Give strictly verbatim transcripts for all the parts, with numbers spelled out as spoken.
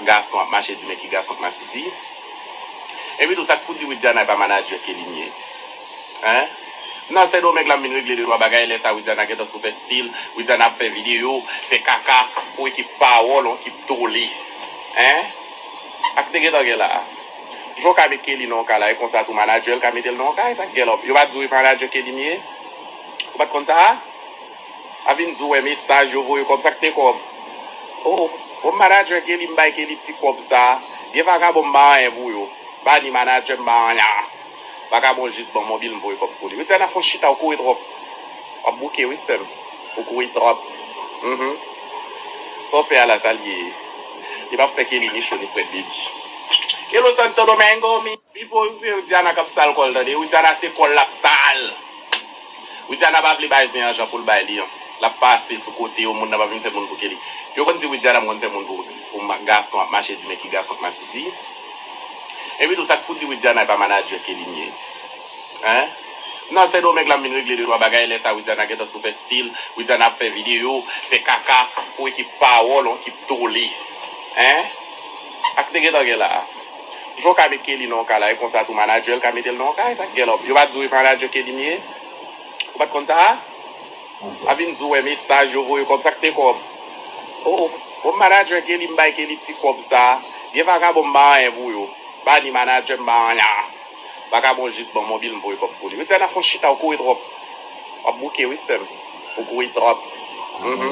Gason ap mache di men ki gason k masisi. Epi tou, sa k pou di Widiana e pa manadjè Kelly m ye? Hein? M nan Sendomeng la, m vin regle de twa bagay, lè sa Widiana gentan sou fè stil, Widiana ap fè videyo, fè kaka, fè yon ekip pawòl, yon ekip tole. Hein? Sa k te gentan gen la a? Jan w ka met Kelly nan yon ka la, e konsa tou manadjè l ka mete l nan yon ka, e sa k gen la? Yo pa t di w e manadjè Kelly m ye? Ou pa t konn sa a? A vin di w wè mesaj yo voye kòb, sa k te kòb? Oh, oh, manadjè Kelly, m bay Kelly ti kòb sa. Gen vagabon m pa anyen pou yo. Bani manadjè m pa anyen. Vagabon jis ban m mobil m voye kòb pou li. Widiana fè w chita, ou kouri twòp. W ap bouke wi sè m. Ou kouri twòp. Mhm. Sa w fè a la sa l ye? Li p ap fè Kelly ni cho ni frèt baby. Hello Santo Domingo, mi, mi po Widiana k ap sal kò l tande. Widiana se kò l l ap sal. Widiana pa vle bay zen an jan pou l bay li an. L ap pase sou kote yo, moun nan pa vin fè moun pou Kelly. Yo konn di Widiana m konn fè moun pou, pou ma-, gason ap mache di men ki gason k masisi. Epi tou, sa k pou di Widiana e pa manadjè Kelly m ye? Hein? M nan Sendomeng la, m vin regle de twa bagay, lè sa Widiana gentan sou fè stil, Widiana ap fè videyo, fè kaka, fè yon ekip pawòl, yon ekip tole. Hein? Sa k te gentan gen la a? Jan w ka met Kelly nan yon ka la, e konsa tou manadjè l ka mete l nan yon ka, e sa k gen la? Yo pa t di w e manadjè Kelly m ye? Ou pa t konn sa a? A vin di w wè mesaj yo voye kòb, sa k te kòb? Oh, oh, oh, manadjè Kelly, m bay Kelly ti kòb sa. Gen vagabon m pa anyen pou yo. Bani manadjè m pa anyen. Vagabon jis ban m mobil m voye kòb pou li. Widiana fè w chita, ou kouri twòp. W ap bouke wi sè m. Ou kouri twòp. Mhm.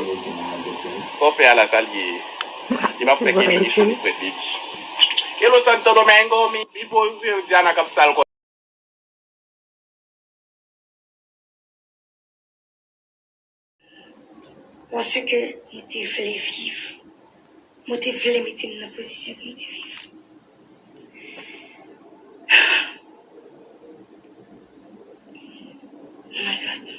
Sa w fè a la sa l ye? Li p ap fè Kelly ni cho ni frèt baby. Hello Santo Domingo, mi, mi po Widiana k ap sal kò. Paske mwen te vle viv. Mwen te vle mete m nan pozisyon ke mwen te viv. Oh my God.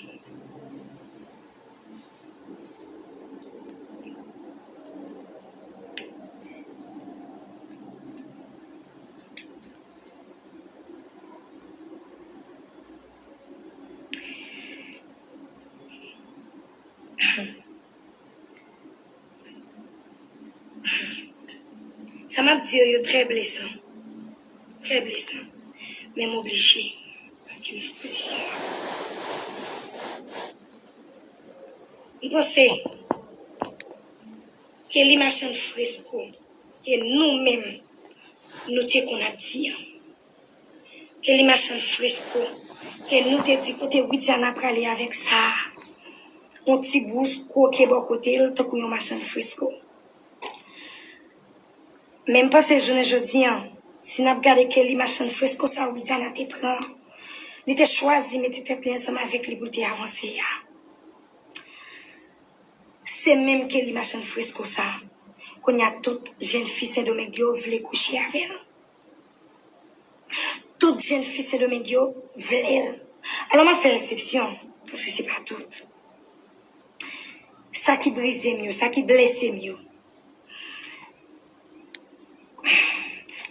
Sa m ap di yo, yo trè blesan. Trè blesan. Men m oblije. Paske m nan pozisyon an. M panse Kelly machann fresko ke nou menm nou te konn ap di an. Kelly machann fresko ke nou te di kote Widiana prale avèk sa a. Yon ti bous kwoke bò kote l tankou yon machann fresko. Men m panse jounen jodi an, si n ap gade Kelly machann fresko sa Widiana te pran, li te chwazi mete tèt li ansanm avèk li pou l te avanse a. Se menm Kelly machann fresko sa. Kounye a tout jèn fi Sendomeng yo vle kouche avè l. Tout jèn fi Sendomeng yo vle l. Alò m ap fè eksepsyon, paske se pa tout. Sa ki brize m yo, sa ki blese m yo.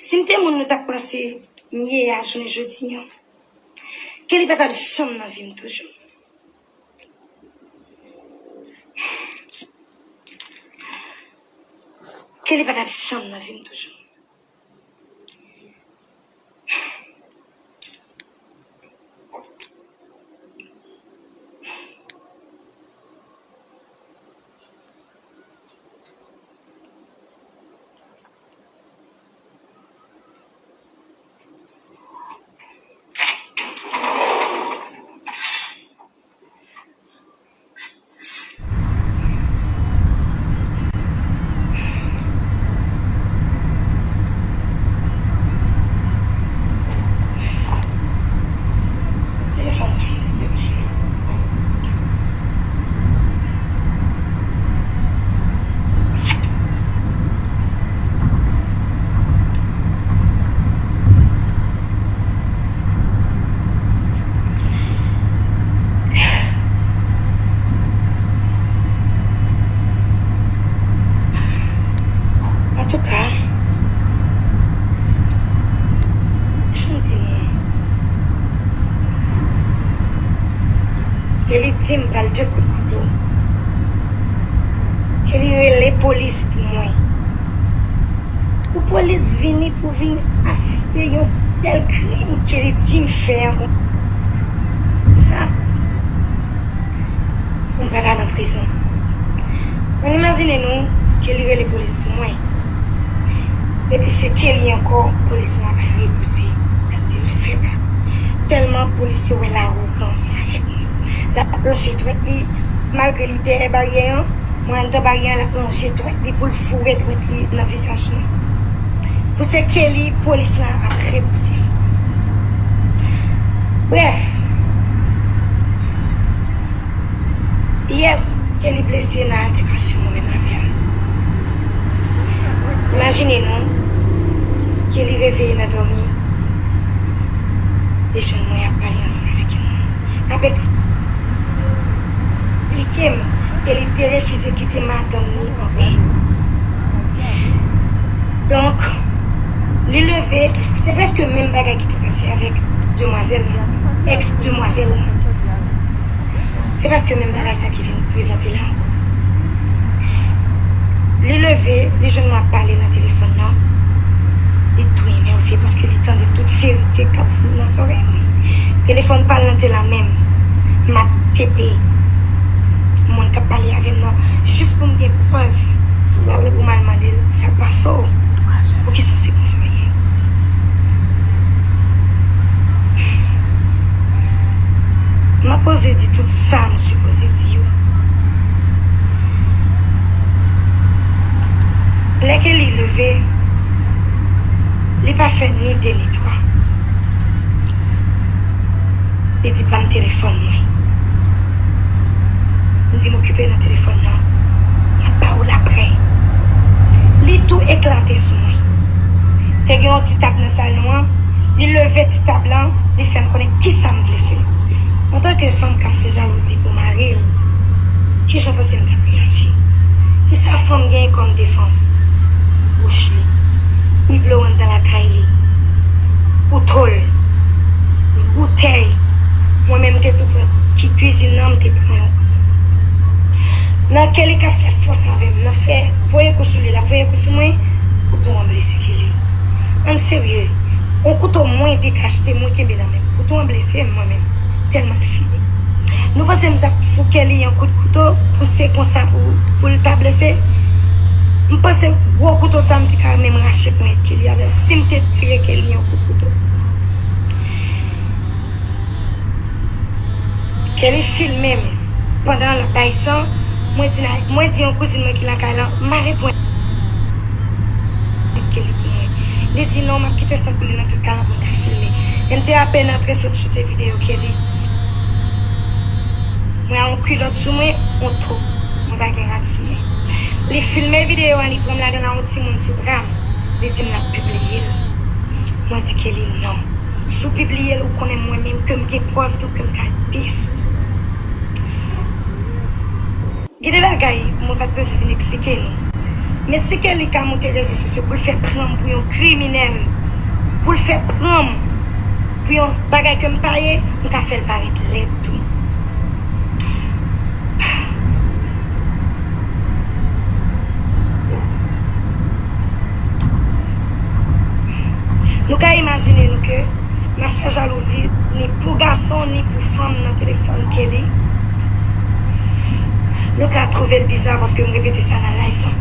Si m te moun nou t ap panse m ye a jounen jodi an, Kelly pa t ap janm nan vi m toujou. Kelly pa t ap janm nan vi m toujou. Telefòn sa mwen, silvouplè. Antouka, jan m di nou an, Kelly di m ba l de kout kouto. Kelly rele polis pou mwen. Polis vini pou vin asiste yon tèl krim ke li di m fè an konsa. Mwen pa ka nan prizon. Ann imajine nou ke li rele polis pou mwen. Epi se Kelly ankò, polis la ap repouse. L ap di l fè pa. Tèlman polis yo wè lawogan ansanm avèk mwen. L ap lonje dwèt li, malgre li dèyè baryè an, mwen anndan baryè an, l ap lonje dwèt li pou l foure dwèt li nan vizaj mwen. Pou se Kelly, polis la ap repouse ankò. Brèf, yès, Kelly blese nan altèkasyon mwen menm avè l. Imajine nou, Kelly reveye nan dòmi, li jwenn mwen ap pale ansanm avèk yon moun. Ap eksplike m ke li te refize kite madanm li anpè. Donk, li leve, se prèske menm bagay ki te pase avèk demwazèl lan, èks demwazèl lan. Se prèske menm bagay sa ki vin prezante la ankò. Li leve, li jwenn mwen ap pale nan telefòn nan. Li tou enève paske li tande tout verite k ap vin nan zòrèy mwen. Telefòn pa l lan te la menm. M ap tepe moun k ap pale avè m nan jis pou m gen prèv. Apre pou m al mande l sa k pase w. Poukisa se konsa w ye? M ap oze di tout sa m sipoze di yo. Lè Kelly leve, li pa fè ni de ni twa. Li di, "Ban m telefòn mwen." M di, "M okipe nan telefòn nan. M ap ba ou l apre." Li tou eklate sou mwen. Te gen yon ti tab nan salon an. Li leve ti tab lan, li fè m konnen kisa m vle fè. Antanke fanm k ap fè jalouzi pou mari l, kijan w panse m t ap reyaji? Kisa fanm genyen kòm defans? Bouch li, biblo anndan lakay li, kouto l, boutèy. Mwen menm, m te tou pran ki kwizin nan, m te pran yon kouto. Nan Kelly k ap fè fòs avè m, nan fè voye kou sou li, l ap voye kou sou mwen, kouto an blese Kelly. Ann serye, yon kouto mwen te achte, mwen kenbe nan men m. Kouto an blese m, mwen menm, tèlman l file. Nou panse m t ap fouke li yon kout kouto pou se konsa pou, pou l ta blese? M panse gwo kouto sa m te ka menm rache ponyèt Kelly avè l si m te tire Kelly yon kout kouto. Kelly filme m pandan l ap bay san. Mwen di, mwen di yon kouzin mwen ki lakay lan mare ponyèt Kelly pou mwen. Li di non, m ap kite san koule nan tout kay lan pou m ka filme. E m te apèn antre sot choute videyo Kelly. Mwen a yon kilòt sou mwen, yon top. Mwen pa gen rad sou mwen. Li filme videyo an, li pran m ladan l a yon timoun sou bra m. Li di m l ap pibliye l. Mwen di Kelly non. Si w pibliye l, ou konnen mwen menm ke m gen prèv tou ke m ka desou. Gen de bagay mwen pa t bezwen vin eksplike nou. Men si Kelly ka moute rezo sosyo pou l fè pran m pou yon kriminèl, pou l fè pran m pou yon bagay ke m pa ye, m ka fè l parèt lèd tou. Nou ka imajine nou ke m ap fè jalouzi ni pou gason ni pou fanm nan telefòn Kelly. Nou ka twouve l biza paske m repete sa nan live lan.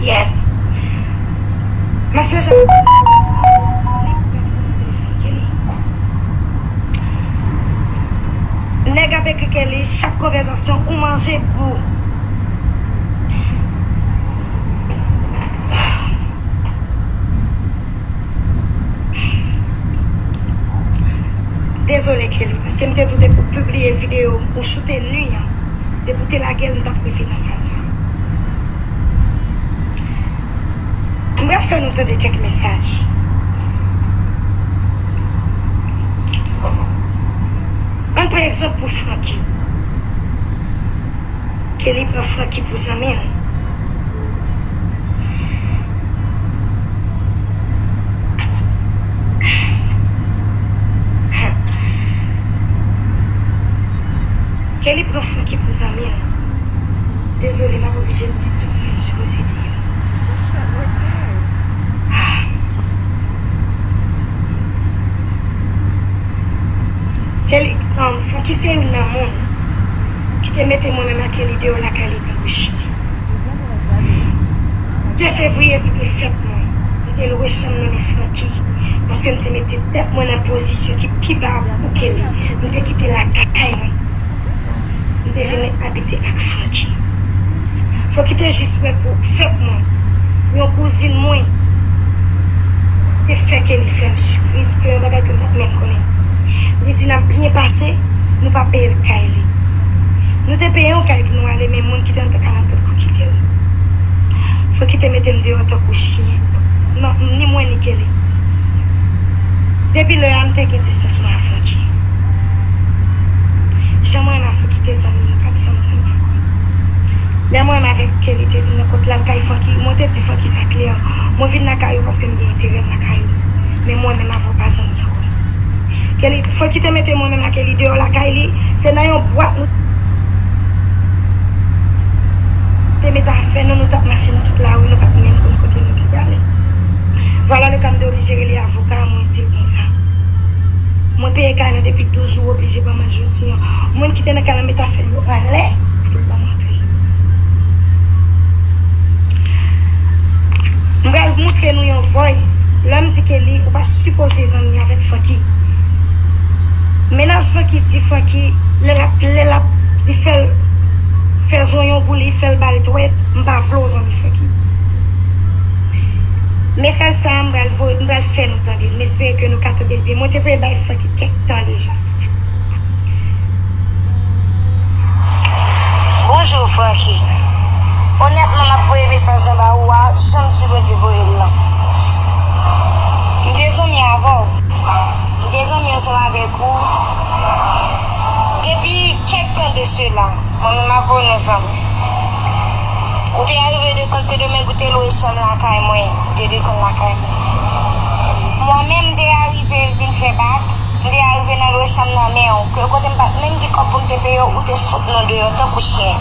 Yes. M ap fè jalouzi ni pou gason ni pou fanm nan telefòn Kelly. Nèg ap ekri Kelly, chak konvèsasyon ou manje bou. Dezole Kelly, paske m te di w depi w pibliye videyo ou choute nui an, depi w te lage l, m t ap rive nan faz sa. M pral fè nou tande kèk mesaj. Ann pran egzanp pou Francky. Kelly pran Francky pou zanmi l. Kelly pran Francky pou zanmi l. Dezole, m ap oblije di tout sa m sipoze di yo. Kelly, um, Francky se youn nan moun ki te mete mwen menm ak Kelly deyò lakay li tankou chen. De fevriye se te fèt mwen. M te lwe chanm nan men Francky paske m te mete tèt mwen nan pozisyon ki pi ba pou Kelly. M te kite lakay mwen. M te vin abite ak Francky. Francky te jis wè pou fèt mwen. Yon kouzin mwen te fè Kelly fè m sipriz ke yon bagay ke m pa t menm konnen. Li di n ap byen pase, nou pa peye l kay li. Nou te peye yon kay pou nou ale, men moun ki te anndan kay la potko kite l. Francky te mete m deyò tankou chen. Non, ni mwen ni Kelly. Depi lè a, m te gen distans mwen ak Francky. Jan mwen menm ak Francky te zanmi, nou pa t janm zanmi ankò. Lè mwen menm avèk Kelly te vin nan kot l al kay Francky, mwen te di Francky sa klè. Mwen vin lakay ou paske m gen enterè m lakay ou. Men mwen menm avè w pa zanmi ankò. Kelly, Francky te mete mwen menm ak Kelly deyò lakay li, se nan yon bwat nou te mete afè nou, nou t ap mache nan tout lari, nou pa t menm konn kote nou te prale. Vwala le ka, m te oblije rele avoka a, mwen di l konsa. Mwen peye kay la depi douz jou, ou oblije ban mwen l jodi an. Moun ki te nan kay la mete afè l yo anlè pou l ban m antre. M pral moutre nou yon voice. Lè m di Kelly, ou pa sipoze zanmi avèk Francky. Mennaj Francky di Francky, lè l ap, lè l ap, li fè l, fè zonyon pou li, fè l ba l dwèt, m pa vle w zanmi Francky. Mesaj sa a, m pral voye, m pral fè nou tande l. M espere ke nou ka tande l byen. Mwen te voye bay Francky kèk tan deja. Bonjou, Francky. Onètman, m ap voye mesaj lan ba ou a, jan m sipoze voye l lan. M te zanmi avè w. M te zanmi ansanm avèk ou. Depi kèk tan de sela, mwen menm avè w nou zanmi. Ou te arive desann Sendomeng, ou te lwe chanm lakay mwen, ou te desann lakay mwen. Mwen menm, m te arive vin fè bak, m te arive nan lwe chanm nan men w, ke kote m pa t menm gen kòb pou m te peye w, ou te fout nou deyò tankou chen.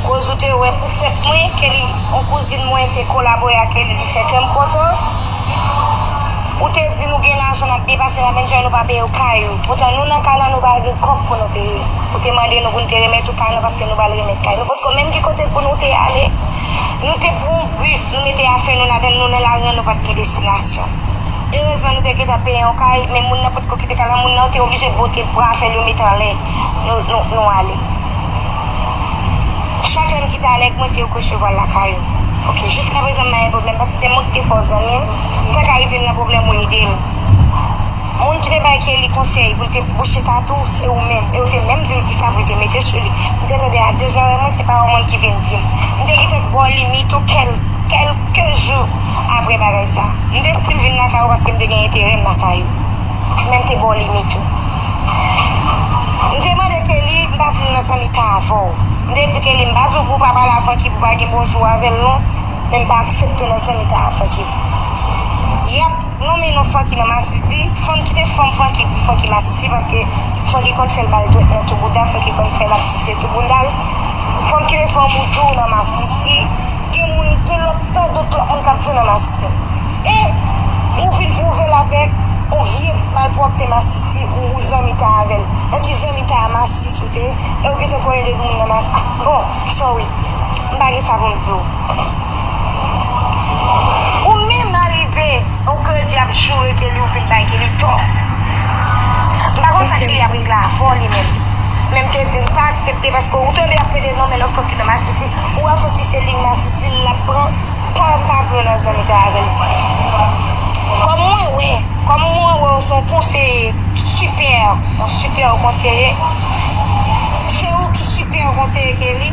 Koz ou te wè pou fèt mwen, Kelly, yon kouzin mwen te kolabore ak Kelly, li fè kè m kontan. Ou te di nou gen lajan, n ap byen pase la, men jwenn nou pa peye w kay ou. Poutan nou nan kay la, nou pa gen kòb pou nou peye. Ou te mande nou pou n te remèt ou kay la paske nou pral remèt kay. Nou potko menm gen kote pou nou te ale. Nou te pran yon bis, nou mete afè nou ladan l, nou nan lari an, nou pa t gen destinasyon. Erezman, nou te gentan peye yon kay, men moun nan potko kite kay la, moun nan te oblije bote bra afè l yo mete anlè. Nou, nou, nou ale. Chak lè m kite a nèg mwen, se yo k resevwa l lakay yo. Ok, jiskaprezan m pa gen pwoblèm, paske se mwen ki te fè w zanmi m. Sa ka rive m nan pwoblèm, ou ede m. Moun ki te bay Kelly konsèy pou l te bouche tatou, se ou menm. E ou te menm di l kisa pou l te mete sou li. M te tande a de zòrèy mwen, se pawòl moun ki vin di m. M te gentan bò limit ou kèl-, kèlke jou apre bagay sa. M te still vin lakay ou paske m te gen enterè m lakay ou. Men m te bò limit ou. M te mande Kelly, m pa vle nan zanmitay avè w. M te di Kelly, m pa di w pou w pa pale a Francky, pou w pa gen bonjou avè l non. Men m pa aksepte w nan zanmitay a Francky. Y ap nonmen non Francky nan masisi. Fanm ki te fanm Francky di Francky masisi, paske Francky konn fè l ba l dwèt nan tou bouda, Francky konn fè l ap sise tou bounda l. Fanm ki te fanm ou di w nan masisi. Gen moun, gen lòt, tan dòt lòt moun k ap di w nan masisi. E ou vin pwouve l avèk yon vye malpwòpte masisi ou, ou zanmitay avè l. Nan ki zanmitay a masisi ou te ye? E ou gentan konnen depi moun nan mas-, ah, bon, sorry. M pa gen sa pou m di w. Ou menm arive, yon kredi ap joure Kelly, ou vin bay Kelly tò. M pa konn sa Kelly ap regle avè w li menm. Men m te di m pa aksepte paske ou tande y ap pede nonmen non Francky nan masisi. Ou wè Francky se liy masisi l ap pran. Pa, pa vle w nan zanmitay avè l. Kòm mwen wè, kòm mwen wè w se yon konseye sipè, yon sipè konseye, se ou ki sipè konseye Kelly.